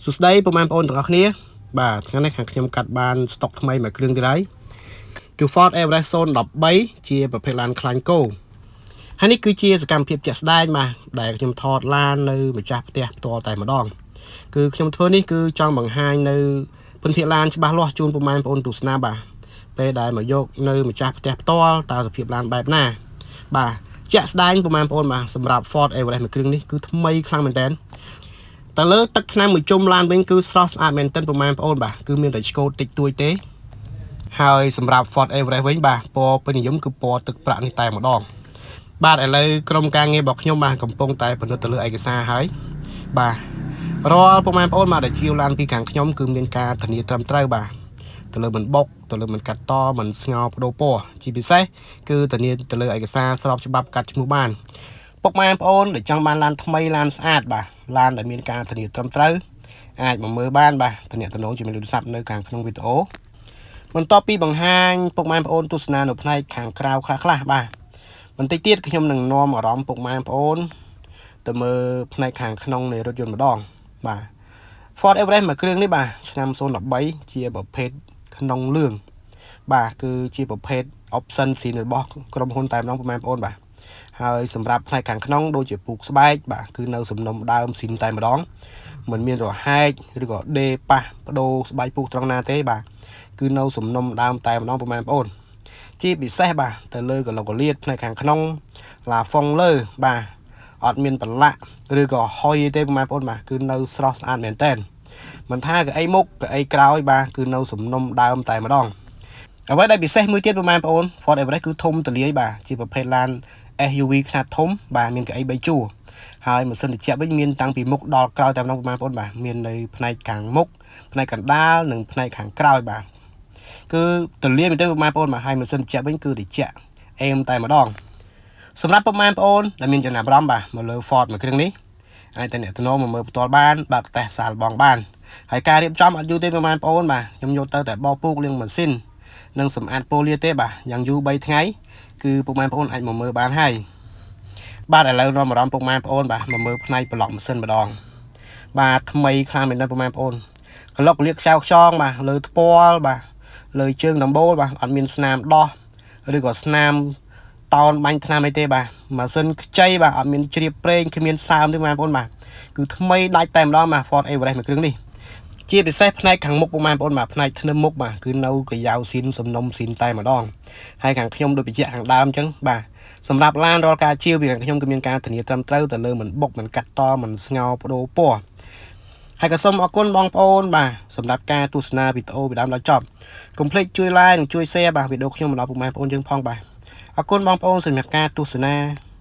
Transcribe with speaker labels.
Speaker 1: សួស្តីពុកម៉ែបងប្អូនទាំងអស់គ្នាបាទថ្ងៃនេះខាងខ្ញុំកាត់បានស្តុកថ្មីមួយគ្រឿងទៀតហើយគឺ Ford Everest 013ជាប្រភេទឡានខ្លាញ់គោហើយនេះគឺជាសកម្មភាពជាក់ស្ដែងបាទដែលខ្ញុំថតឡាននៅម្ចាស់ផ្ទះផ្ទាល់តែម្ដងគឺខ្ញុំធ្វើនេះគឺចង់បង្ហាញនៅពន្ធិឡានច្បាស់លាស់ជូនពុកម៉ែបងប្អូនទស្សនាបាទពេលដែលមកយកនៅម្ចាស់ផ្ទះផ្ទាល់តើសភាពឡានបែបណាបាទជាក់ស្ដែងពុកម៉ែបងប្អូនបាទសម្រាប់ Ford Everest មួយគ្រឿងនេះគឺថ្មីខ្លាំងមែនតើ តើលើទឹកថ្នាំមួយជុំឡានវិញគឺស្រស់ស្អាតមែនទែនប្រហែលបងប្អូនបាទគឺមានតែឆ្កូតតិចតួចទេហើយសម្រាប់ Ford Everest វិញបាទពណ៌ពេញនិយមគឺពណ៌ទឹកប្រាក់នេះតែម្ដងបាទឥឡូវក្រុមការងាររបស់ខ្ញុំបាទកំពុងតែពិនិត្យទៅលើឯកសារហើយបាទរាល់ប្រហែលបងប្អូនបាទដែលជាវឡានពីខាងខ្ញុំគឺមានការធានាត្រឹមត្រូវបាទទៅលើមិនបុកទៅលើមិនកាត់តមិនស្ងោបដូរពណ៌ជាពិសេសគឺធានាទៅលើឯកសារស្របច្បាប់កាត់ឈ្មោះបាន ពុកម៉ែបងប្អូនដែលចង់បានឡានថ្មីឡានស្អាតបាទឡានដែលមានការធានាត្រឹមត្រូវអាចមកមើលបានបាទតំណែងជាមួយទូរស័ព្ទនៅខាងក្នុងវីដេអូបន្ទាប់ពីបង្ហាញពុកម៉ែបងប្អូនទស្សនានៅផ្នែកខាងក្រៅខ្លះខ្លះៗបាទបន្តិចទៀតខ្ញុំនឹងនាំអារម្មណ៍ពុកម៉ែបងប្អូនទៅមើលផ្នែកខាងក្នុងនៃរថយន្តម្ដងបាទ Ford Everest មួយគ្រឿងនេះបាទឆ្នាំ013ជាប្រភេទក្នុងលឿងបាទគឺជាប្រភេទ option ស៊ីនរបស់ក្រុមហ៊ុនតែម្ដងពុកម៉ែបងប្អូនបាទ ហើយសម្រាប់ផ្នែកខាងក្នុងដូចជាពូកស្បែកបាទគឺនៅសំណុំដើមស៊ីនតែម្ដងមិនមានរហែកឬក៏ដេប៉ះបដូរស្បែកពូកត្រង់ណាទេបាទគឺនៅសំណុំដើមតែម្ដងពុកម៉ែបងប្អូនជាពិសេសបាទទៅលើកលកលៀតផ្នែកខាងក្នុងឡាហ្វុងលើបាទអត់មានប្រឡាក់ឬក៏ហុយទេពុកម៉ែបងប្អូនបាទគឺនៅស្រស់ស្អាតមែនតើមិនថាកៅអីមុខកៅអីក្រោយបាទគឺនៅសំណុំដើមតែម្ដង អ្វីដែលពិសេសមួយទៀតប្រហែលបងប្អូន Ford Everest គឺធំទលាយបាទជាប្រភេទឡាន SUV ខ្នាតធំបាទមានកៅអី3ជួរហើយម៉ាស៊ីនត្រជាក់វិញមានតាំងពីមុខដល់ក្រោយតែម្ដងប្រហែលបងប្អូនបាទមាននៅផ្នែកខាងមុខផ្នែកកណ្ដាលនិងផ្នែកខាងក្រោយបាទគឺទលាយមែនទែនប្រហែលបងប្អូនបាទហើយម៉ាស៊ីនត្រជាក់វិញគឺត្រជាក់អេមតែម្ដងសម្រាប់ប្រហែលបងប្អូនដែលមានចំណាប់អារម្មណ៍បាទមកលើ Ford មួយគ្រឿងនេះអាចតែអ្នកតំណមកមើលផ្ទាល់បានបើកតេស្តសាកល្បងបានហើយការរៀបចំអត់យូរទេប្រហែលបងប្អូនបាទខ្ញុំយកទៅតែបោកពូកលាងម៉ាស៊ីន និងសម្អាតប៉ូលាទេបាទយ៉ាងយូរ3ថ្ងៃគឺពុកម៉ែបងប្អូនអាចមកមើលបានហើយបាទឥឡូវនាំអារម្មណ៍ពុកម៉ែបងប្អូនបាទមកមើលផ្នែកប្លុកម៉ាស៊ីនម្ដងបាទថ្មីខ្លាំងមែនទែនពុកម៉ែបងប្អូនកលុកលៀកខ្ចៅខ្យងបាទលើថ្ពាល់បាទលើជើងដំបូលបាទអត់មានស្នាមដោះឬក៏ស្នាមតោនបាញ់ថ្នាំអីទេបាទម៉ាស៊ីនខ្ចីបាទអត់មានជ្រាបប្រេងគ្មានសើមទេបងប្អូនបាទគឺថ្មីដាច់តែម្ដងបាទ Ford Everest មួយគ្រឿងនេះ ជាពិសេសផ្នែកខាងមុខពុកម៉ែបងប្អូនបាទផ្នែកធ្នឹមមុខបាទគឺនៅកាយ៉ាវស៊ីនសំណុំស៊ីនតែម្ដងហើយខាងខ្ញុំដូចបញ្ជាក់ខាងដើមអញ្ចឹងបាទសម្រាប់ឡានរាល់ការជាវពីខាងខ្ញុំគឺមានការធានាត្រឹមត្រូវទៅលើមិនបុកមិនកាត់តមិនស្ងោបដូរពណ៌ហើយក៏សូមអរគុណបងប្អូនបាទសម្រាប់ការទស្សនាវីដេអូពីដើមដល់ចប់កុំភ្លេចជួយ like និងជួយ share បាទវីដេអូខ្ញុំមកដល់ពុកម៉ែបងប្អូនយើងផងបាទអរគុណបងប្អូនសម្រាប់ការទស្សនា។